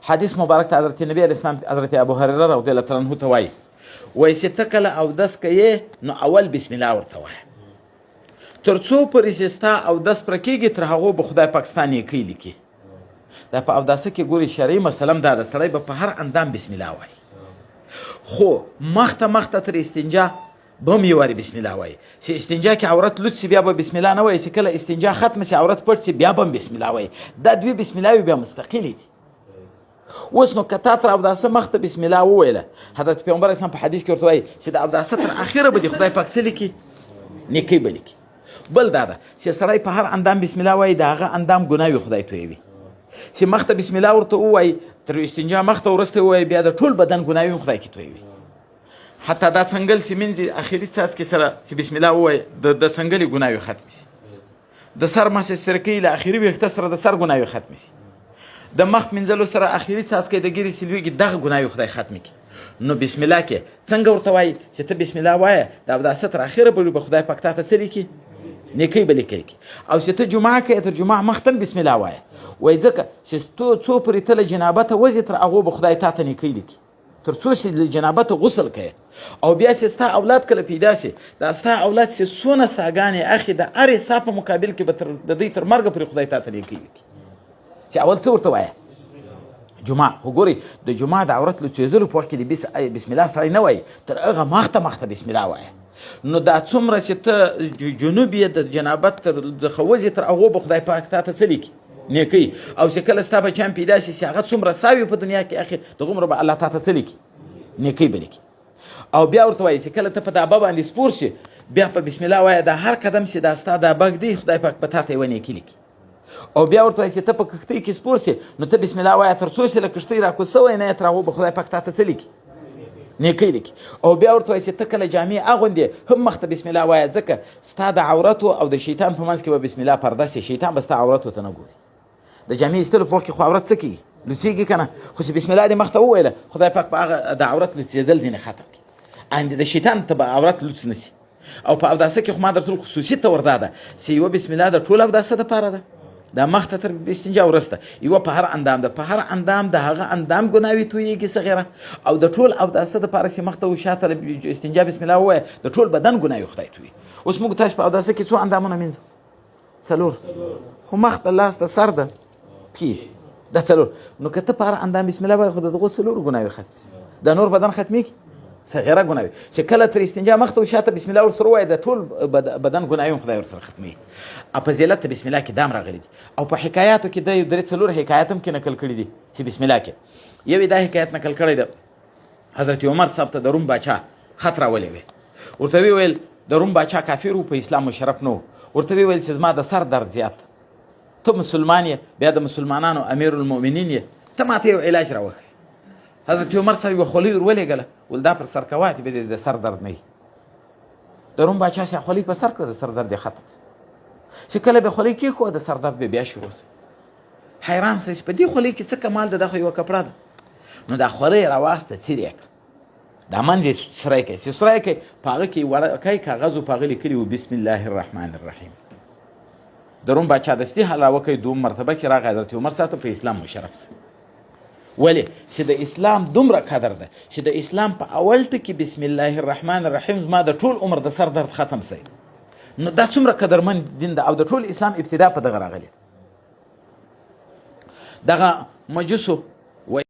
حدیث مبارک ته حضرت نبی علیه السلام حضرت ابو هريره رضی الله تعالی عنہ ته وایي، وایي چې ته کله اودس کوې نو اول بسم الله ورته وایه، تر څو پورې چې ستا اودس پوره کېږي تر هغو به خدای پاک ستا نیکۍ لیکي. دا په اوداسه کې ګوري شرعي مسله هم دا ده، سړی به په هر اندام بسم الله وایي، خو مخته مخته تر استنجا به هم یو وارې بسم الله وایي. چې استنجا کې عورت لوڅ سي بیا به بسم الله نه وایي، چې کله استنجا ختمه سي عورت پټ سي بیا به هم بسم الله وایي. دا دوې بسم الله وي بیا مستقلې دي. اوس نو که تا تر اوداسه مخته بسم الله وویله، حضرت پیغمبر اسلام په حدیث کې ورته وایي چې د اوداسه تر اخره به دې خدای پاک څه لیکي؟ نیکۍ به لیکي. بل دا ده چې سړی په هر اندام بسم الله وایي، د هغه اندام ګناوې خدای تویوي. چې مخته بسم الله ورته ووایي، تر استنجا مخته وروسته ووایي، بیا د ټول بدن ګناوې هم خدای کې تویوي. حتی دا څنګل چې مینځي اخري څاڅکي سره چې بسم الله ووایي، د څنګلې ګناوې ختمې سي. د سر مسې سره کوي، له اخري ویښته سره د سر ګناوې ختمې سي. د مخ مینځلو سره اخري څاڅکی د ږیرې چې لوېږي، دغه ګناوې خدای ختمې کړي. نو بسم الله کې څنګه ورته وایي چې ته بسم الله وایه، د اوداسه تر اخره پورې به خدای پاک تا ته څه لیکي؟ نیکۍ به لیکل کړي. او چې ته جمعه کوې، تر جمعه مخته هم بسم الله وایه، وایي ځکه چې څو پورې ته له جنابته وځې تر هغو به خدای تا ته نیکۍ لیکي، تر څو چې له جنابته غسل کوې. او بیا چې ستا اولاد کله پیدا سي، دا ستا اولاد چې څونه ساګانې اخلي، د هرې سا په مقابل کې به د دوی تر مرګه پورې خدای تا ته نیکۍ لیکي. چې اول څه ورته وایه؟ جمعه. خو ګورئ د جمعه د عورت لوڅېدلو په وخت کې د بسم الله سړی نه وایي، تر هغه مخته مخته بسم الله وایه. نو دا څومره چې ته جنوب یې د جنابت تر څخه وځې، تر هغو به خدای پاک تا ته څه لیکي؟ نیکۍ. او چې کله ستا بچیان پیدا سي، چې هغه څومره ساوي په دنیا کې اخلي، دغومره به الله تا ته څه لیکي؟ نیکۍ به لیکي. او بیا ورته وایي چې کله ته په دابه باندې سپور شې، بیا په بسم الله وایه، دا هر قدم چې دا ستا دابه ږدي، خدای پاک به تا ته یوه نیکي لیکي. او بیا ورته وایي چې ته په کښتۍ کې سپور شې، نو ته بسم الله وایه، تر څو چې له کښتۍ راکوز سوی نه یې، تر هغو به خدای پاک تا ته څه لیکي؟ نیکۍ لیکي. او بیا ورته وایي چې ته کله جامې اغوندې، هم مخته بسم الله وایه، ځکه ستا د عورتو او د شیطان په منځ کې به بسم الله پرده سي، شیطان به ستا عورتو ته نه ګوري. د جامې ایستلو په وخت کې خو عورت څه کېږي؟ لوڅېږي که نه؟ خو چې بسم الله دې مخته وویله، خدای پاک به هغه د عورت لوڅېدل ځینې ختم کړي، اند د شیطان ته به عورت لوڅ نه سي. او په اوداسه کې خو ما درته خصوصي تور دا ده چې یوه بسم الله د ټول اوداسه دپاره ده، دا مخته تر استنجا وروسته، یوه په هر اندام ده، په هر اندام د هغه اندام ګناوې تویېږي صغیره، او د ټول اوداسه دپاره چې مخته و شاته استنجا بسم الله ووایه، د ټول بدن ګناوې خدای تویي. اوس موږ تاسو په اوداسه کې څو اندامونه مینځو؟ څلور. خو مخ د لاس د سر د پښې دا څلور. نو که ته په هر اندام بسم الله وایې، خو د دغو څلورو ګناوې ختمې شي، د نور بدن ختمېږي صغیره ګناوې. چې کله تر استنجا مخته او شاته بسم الله ورسره ووایې، د ټول بدن ګناوې هم خدای ورسره ختموي. او په ذلت بسم الله کې دام راغلي دي. او په حکایاتو کې د یو درې څلور حکایات هم کې نقل کړي دي چې بسم الله کې یو یې دا حکایت نقل کړی دی، حضرت عمر صاحب ته د روم باچا خط راولېږی، ورته ویې ویل، د روم باچا کافر و، په اسلام مشرف نه و، ورته ویې ویل چې زما د سر درد زیات، ته مسلمان یې، بیا د مسلمانانو امیر المؤمنین یې، ته ماته یو علاج راوښیه. حضرت عمر صاحب یوه خولۍ ور ولېږله، ول دا پر سر کوه چې به دې د سر درد نه وي. د روم باچا چې خولۍ په سر کړه، د سر درد یې ختم سو. چې کله به خولۍ کېښوه، د سر درد به بیا شروع سو. حیران سو چې په دې خولۍ کې څه کمال ده، دا خو یوه کپړه ده. نو دا خولۍ یې راواخیسته، څیرې یې کړه، دا منځ یې سوری کړ. چې سوری کړ، په هغه کې وړوکی کاغذ و، په هغه لیکلي و بسم الله الرحمن الرحیم. د روم باچا دستي حال راوکړ، دوم مرتبه کې راغی حضرت عمر صاحب ته په اسلام مشرف سو. ولې چې د اسلام دومره قدر ده چې د اسلام په اول ټکي بسم الله الرحمن الرحیم زما د ټول عمر د سر درد ختم سي. نو دا څومره قدرمن دین ده، او د ټول اسلام ابتدا په دغه راغلې ده. دغه مجوسو